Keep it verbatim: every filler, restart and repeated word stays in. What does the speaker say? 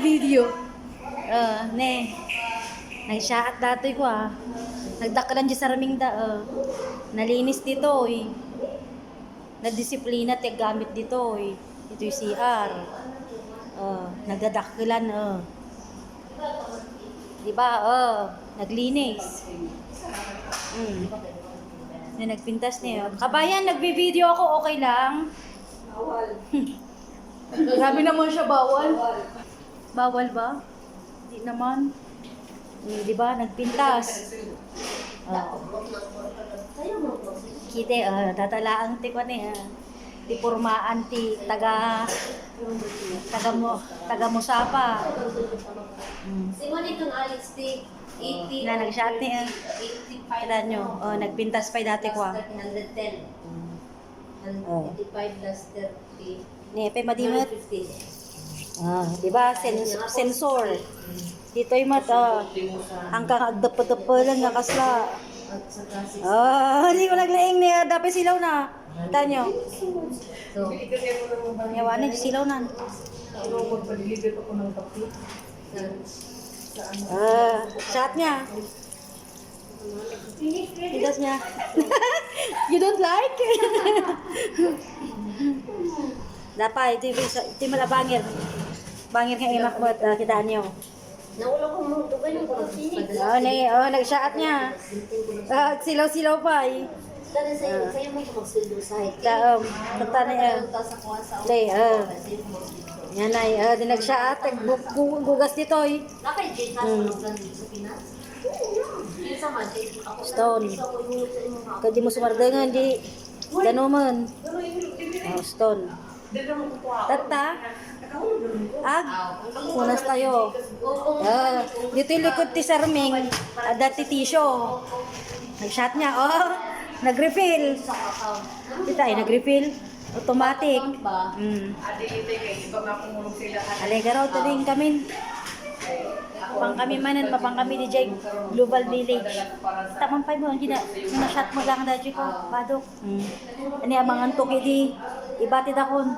Video. Ah, ne. Nagsaat datoy ko, ah. Nagdakkelan di sarming da, ah. Nalinis ditoy. Nadisiplina ti aggamit ditoy. Itoy C R. Ah, nagdadakkelan, ah. Di ba? Ah, naglinis. Mm. Na nagpintas niya. Kabayan, nagbi-video ako, okay lang? Grabe naman siya, bawal. Bawal ba? Di naman. Eh, di ba, nagpintas. Oh. Kita, ah, tatalaang ti kwan eh, ah. Ti pormaan ti taga, taga mo, taga Musapa. Mm. Simon itong Alex, ti eighty, na nagsaat ni, ah. Eighty-five. Kita nyo, oh, nagpintas pa'y dati ko, ah. Plus thirty, hundred ten. Mm. Oh. Eighty-five plus thirty. Ni, pe, madimet. Hundred fifteen. Ah, di ba? Sen-, sensor. Ditoy mat, ah, ang kang agdepedepelen nga kasla. At saka si Ah, di ko naglaing ni, ah, dapat silaw na. Tanyo. So, Yawa na, di silaw na. Ano, magpa-deliver ako ng kape. Sa, sa ano? Ah, chat niya. Tigas niya. You don't like? Dapat, ito yung, ito yung mala bangir. Bangir nga imak mo, ah, kitaan nyo. Naulaw ko mo, ito ba yung pagkakinig? Oh, na, oh, nagsaat niya. Ah, silaw-silaw pa eh. Dali sa'yo, Ah. sa'yo mo ito magsundo sa hiking. Ta, um, tata na, ah. Sa kuwan sa Te, ah. Sa'yo mo magsundo. Yan ay, ah, di nagsaat, ag-, gu-, gu-, gugas dito eh. Nakay Jane ka Hmm. sa lugar dito sa Pinas? Oo, yan. Yun sa Madrid. Ako Stone. Sa ako yung sa imong mga Kadi mo sumardengan, di ganuman. Pero yung Oh, stone. Tatta? Ag, punas tayo. Ah, dito yung likod ti Sarming, adda ti tisyo. Nag-shot niya, oh. Nag-refill. Kita ay, nag-refill. Automatic. Mm. Alegaro, tading kami. Pang kami manen, mapang kami di jay Global Village. Tamang pa mo, ang gina-, gina-shot mo lang dati ko, badok. Mm. Ani, amangan to, kidi. Iba ti dakon.